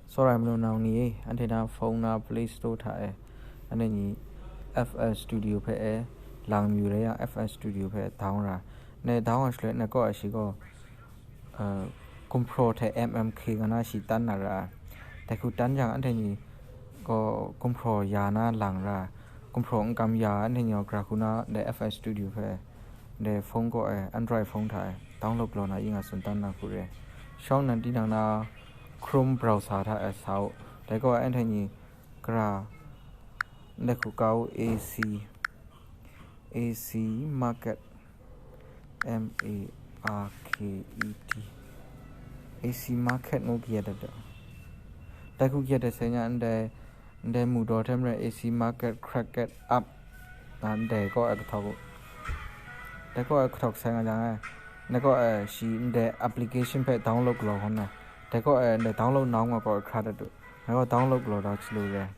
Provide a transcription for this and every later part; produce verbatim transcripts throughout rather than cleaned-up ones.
Tsawra ai manu nau ni e, anhte na phone na Play Store hta e, anhte ni F L Studio hpe e, lang mayu rai yang F L Studio hpe down ra. Ne down ai shaloi, ne kaw ai shi gaw, uh, gumhpraw hte M M K nga na shi tan na ra ai. Dai hku tan jang, anhte ni gaw gumhpraw ya na lang ra ai. Gumhpraw n kam ya ai, anhte ni gaw gara hku na dai F L Studio hpe, dai phone kaw e, Android phone hta e, download galaw na yi nga tsun tan na hku re. Shawng nan tinang na Chrome browser hta e sa u. Dai kaw e, anhte ni gara, ndai hku ka u, A C, A C Market, M A R K E T, A C Market ngu kayat dat. Dai hku kayat dat sai nya, ndai, ndai mu daw hte maren A C Market, Crack It Up, na ndai kaw e kahtawk u. Dai kaw e kahtawk sai nga jang e, ndai kaw e shi ndai application hpe download galaw hkawm na, dai kaw e ndai download now nga kaw e hkra dat u. Ngai gaw download galaw da chyalu re.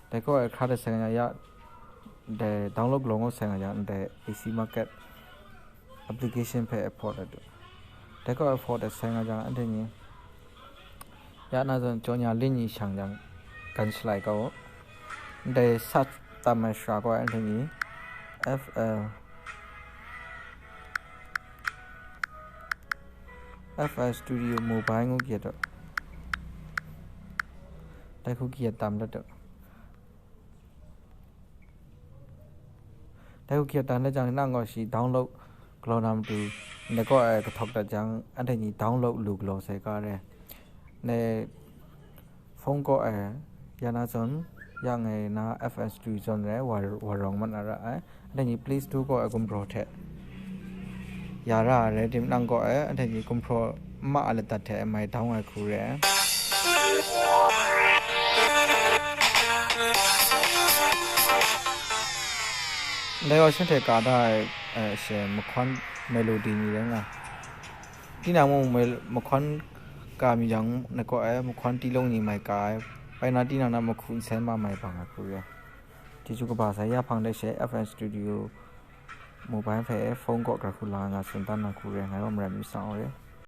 Dai kaw e hkra dat sai nga ya, dai download galaw ngut sai nga ya, ndai A C Market application hpe e hpaw dat u. Dai kaw e hpaw dat sai nga jang, anhte ni ya na zawn, jaw nya lin ni shang jang, gan shalai kau u. Ndai search tam ai shara gaw, anhte ni F L, F L Studio Mobile ngu kayat u. Dai hku kayat tam dat u. Dai hku kayat tam dat jang, nang gaw shi download galaw na matu, ndai kaw e kahtawk dat jang, anhte ni download lu galaw sai ga re. Ndai phone kaw e ya na zawn, ya ngai na F L Studio zawn re, wa, wa rawng mat na ra ai. Anhte ni Play Store kaw e gumhpraw hte ya ra ai rai tim, nang kaw e anhte ni gumhpraw n ma ai ladat hte mai down ai hku re. Ndai gaw shanhte ka da ai, eh, she mahkawn melody ni rai nga. Tinang mung mel-, mahkawn ka mi jang, nai kaw e mahkawn tilung ni mai ka ai, bai na tinang na mahku nsen ma mai bang ai hku re. Chyeju kaba sai, ya hpang de she F L Studio Mobile hpe phone kaw gara hku la nga tsun dan na hku re, ngai gaw marai mi sang u re.